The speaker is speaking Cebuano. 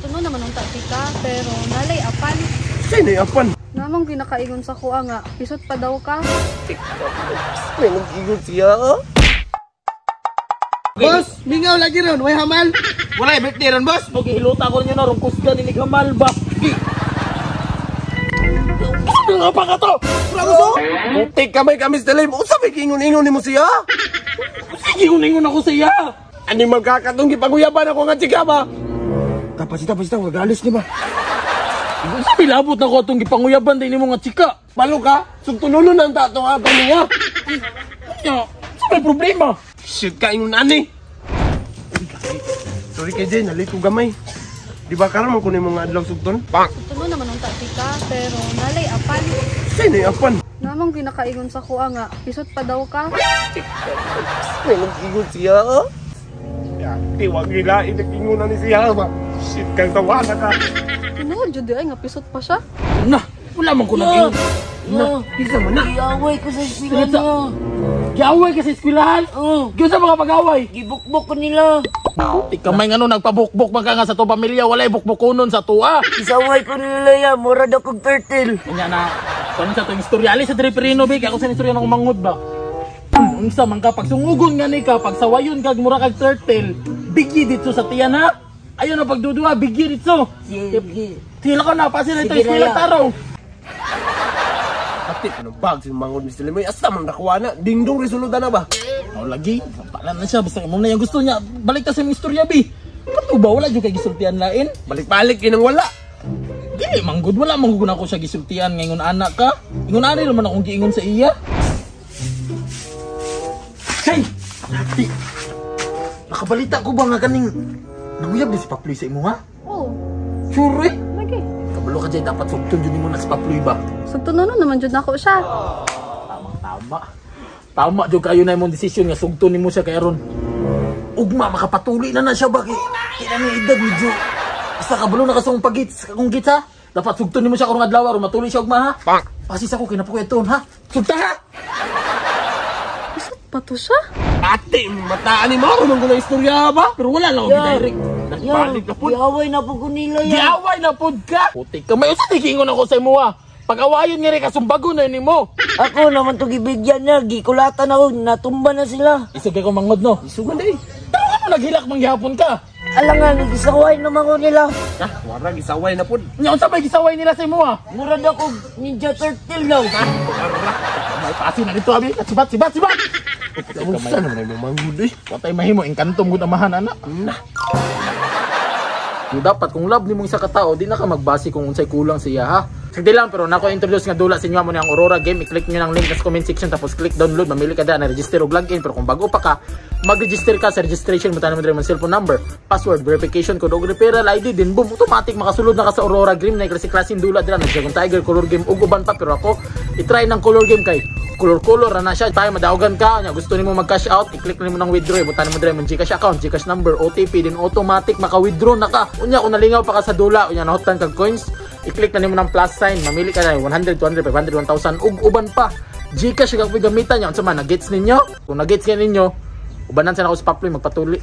Sugtunon naman unta tika, pero nalay apan. Sino apan? Namang ginakaingon sa kuha nga, pisot pa daw ka. May nag-ingon siya. Boss, mingaw lagi ron, way hamal. Wala birthday ron, boss. Maghiluta ko ninyo na rong kusga ni Hamal ba. Ano nga pa ka to? Bravo. Putik kamay ka, Mr. Lim. Unsa may giingon-ingon nimo siya? Sige, ingon ako sa iya. Ani magkakatong gipanguyaban ako nga chika ba? Tapos tapos tapos magalos ni ba? Sa milabot na ko atong gipanguyaban din nimo nga chika. Balo ka, sugtununon ang tatong ato niya. Nya, sa may problema. Shit ka ingon ani. Sorry kay Jay, nalito gamay. Di ba karon man kunin mga adlaw sugton? Pak. Sugtunon naman unta tika, pero nalay apan. Sino apan? Namang ginakaingon sa kuha nga, pisot pa daw ka. May nag-ingon siya. Ya, tiwag nila inag-ingon ni siya ba? Shit kang tawa na ka. Tinuod jud ay nga pisot pa siya. Na, wala man ko nag-ingon. Na, Isa man na. giaway ko sa eskwela niya. Giaway ka sa eskwelahan? Oo. Gyud sa mga pag-away. Gibukbok ko nila. Putik kamay nga no, nagpabukbok man ka nga sa to pamilya, walay bukbukonon sa tuwa. Isaway ko nila ya, mura daw kog turtle. Kanya na, kung sa itong istorya, alis sa Dre Perino, be, kaya ako sa istorya ng umangod ba? Unsa man ka, pagsungugon nga ni ka, pagsawayon kag mura kag turtle, bigyi dito sa tiyan ha? Ayun ang pagdudua, bigyi dito. Sige. Tila ko na, pasin ito, Sige na eskwela ya. taraw. Ate, ano bag si mangod Mr. Limoy? Asa man nakuha na? Dingdong resoluta na ba? Oh, lagi, pala na siya, basta mo na yung gusto niya. Balik ta sa imong istorya, bi. Kato ba, wala dyan kay gisultian lain? Balik-balik kinang wala. Dili, manggod, wala manggod ako siya gisultian ngayon anak ka. Ingon ani naman akong giingon sa iya. Hey! Ate! Nakabalita ko ba nga kaning nanguyab ni si Paploy sa imo ha? Oh, Sure eh! lagi. Kabalo ka dyan, dapat sugton dyan mo na si Paploy ba? Sugtunon naman jud nako siya. Tama, tama. Tama jud kayo na imong desisyon nga sugton nimo siya kay aron ugma makapatuloy na na siya ba kay kay na edad medyo basta kabalo na ka sa akong pagits akong gits ha. Dapat sugton nimo siya karong adlaw aron matuloy siya ugma ha. Pak. Pasis ako kay napukoy aton ha. Sugta ha. Pisot pa to siya. Ate, mataan ni mo ako nung istorya ba? Pero wala lang ako Yeah. direct. Ya, Balik na po. giaway na po ko nila ya. Giaway na pud ka. Putik ka may usa giingon ako sa imo ha. Pag-awayon nga rin kasumbago na nimo. Ako naman to gibigyan niya, gikulatan ako, natumba na sila. Isog kay ko mangod no. Isugan day. Pero ano naghilak man gihapon ka? Alangan, gisaway naman ko nila. Ha, wala gisaway na pud. Nya unsa may gisaway nila sa imo ha? Mura daw kog ninja turtle daw. May pasin na dito abi. Sibat sibat sibat. Unsa naman imong manghud eh? Watay mahimo engkantom gud amahan ana. Na. Kung dapat kung love nimo isa ka tawo, di na ka magbase kung unsay kulang siya ha. Sagdi lang pero nako introduce nga dula sa inyo mo ni ang Aurora game. I-click niyo ng link sa comment section tapos click download, mamili ka da na register og login pero kung bago pa ka, mag-register ka sa registration mo tanan mo diri mong cellphone number, password, verification code ug referral ID din boom automatic makasulod na ka sa Aurora game na klase-klaseng dula dira na Dragon Tiger color game ug uban pa pero ako i-try ng color game kay color-color ra na siya. Tayo madaogan ka, nya gusto nimo mag-cash out, i-click nimo ng withdraw, ibutan nimo diri mong GCash account, GCash number, OTP din automatic maka-withdraw na ka. Unya kung nalingaw pa ka sa dula, unya nahutdan kag coins, i-click na nimo ng plus sign, mamili ka na 100, 200, 500, 1,000 ug uban pa. GCash ka gamitan niya unsa man nagets ninyo? Kung nagets ka ninyo, ubanan sa nako sa Paploy magpatuli.